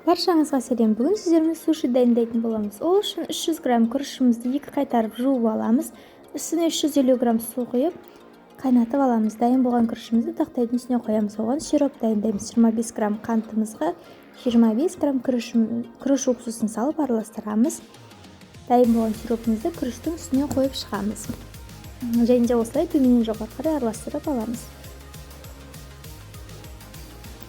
Баршаңызға сәлем. Бүгін сіздермен суши дайындайтын боламыз. Ол үшін 300 грамм күрішімізді екі қайтарып жуып аламыз. Үстіне 350 грамм су құйып, қайнатып аламыз. Дайын болған күрішімізді тақтайдың үстіне қоямыз. Оған сироп дайындаймыз. 25 грамм қантымызға 25 грамм күріш уксусын салып араластырамыз. Дайын болған сиропымызды күріштің үстіне қойып шығамыз. Және де осылай төменнен жоғары қарай араластырып аламыз.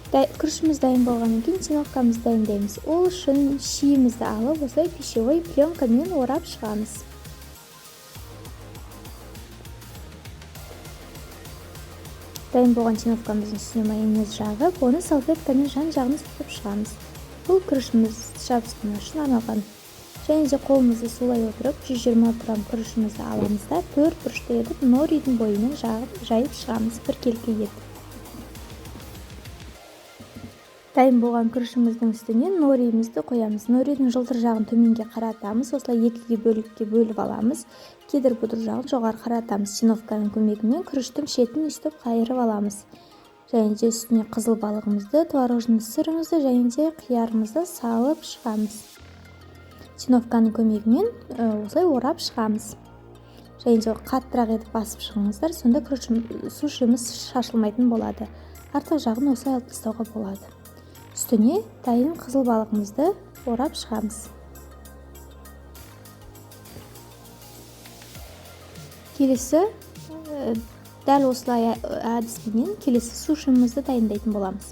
Күрішіміз дайын болғаннан кейін тиновкамызды дайындаймыз. Ол үшін шиімізді алып, осылай пищевой пленкамен орап шығамыз. Дайын болған тиновкамыздың үстіне майонез жағып, оны салфеткамен жан-жағын сүртіп шығамыз. Бұл күрішіміз жабысқаны үшін арналған. Және де қолымызды сулай отырып, 120 грамм күрішімізді аламыз да, төрт бұрышты етіп норидің бойымен жайып шығамыз біркелкі етіп. Дайын болған күрішіміздің үстіне нориімізді қоямыз. Норидің жылтыр жағын төменге қаратамыз, осылай екіге бөлікке бөліп аламыз. Кедір-бұдыр жағын жоғары қаратамыз. Тиновканың көмегімен күріштің шетін өстіп қайырып аламыз. Және де үстіне қызыл балығымызды, творожный сырымызды және де қиярымызды салып шығамыз. Тиновканың көмегімен осылай орап шығамыз. Және де қаттырақ етіп басып шығыңыздар, сонда сушиміз шашылмайтын болады. Артық жағын осылай алып тастауға болады. Үстіне дайын қызыл балығымызды орап шығамыз. Келесі, дәл осылай әдіспенен келесі сушимізді дайындайтын боламыз.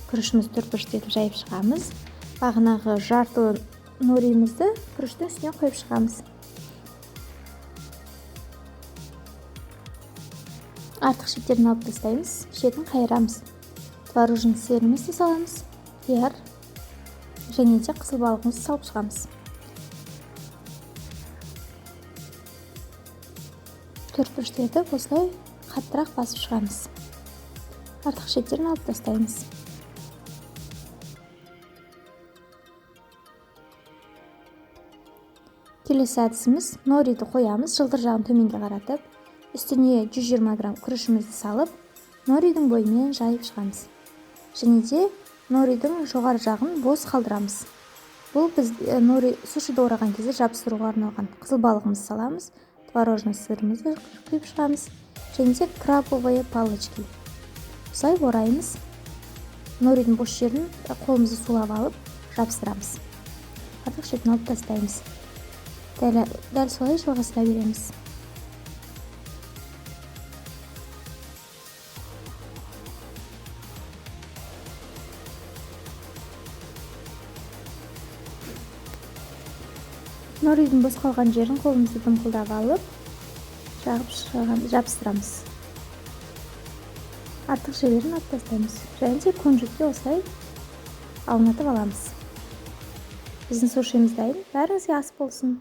Күрішімізді төрт бұрышты етіп жайып шығамыз. Бағанағы жарты нориімізді күріштің үстіне қойып шығамыз. Артық шеттерін алып тастаймыз, шетін қайырамыз. Творожный сырымызды саламыз, қияр және де қызыл балығымызды салып шығамыз. Төрт бұрышты етіп осылай қаттырақ басып шығамыз. Артық шеттерін алып тастаймыз. Келесі әдісіміз, нориді қоямыз, жылтыр жағын төменге қаратып, үстіне 120 грамм күрішімізді салып, норидің бойымен жайып шығамыз. Және де норидің жоғары жағын бос қалдырамыз. Бұл біз нори сушиді ораған кезде жабыстыруға арналған. Қызыл балығымызды саламыз, творожный сырымызды құйып шығамыз және де крабовые палочки. Осылай ораймыз. Норидің бос жерін қолымызды сулап алып жабыстырамыз. Артық шетін алып тастаймыз. Дәл солай жалғастыра береміз. Норидің бос қалған жерін қолымызды дымқылдап алып, жабыстырамыз. Артық жерлерін алып тастаймыз. Және де кунжутты осылай аунатып аламыз. Біздің сушиміз дайын. Бәріңізге ас болсын.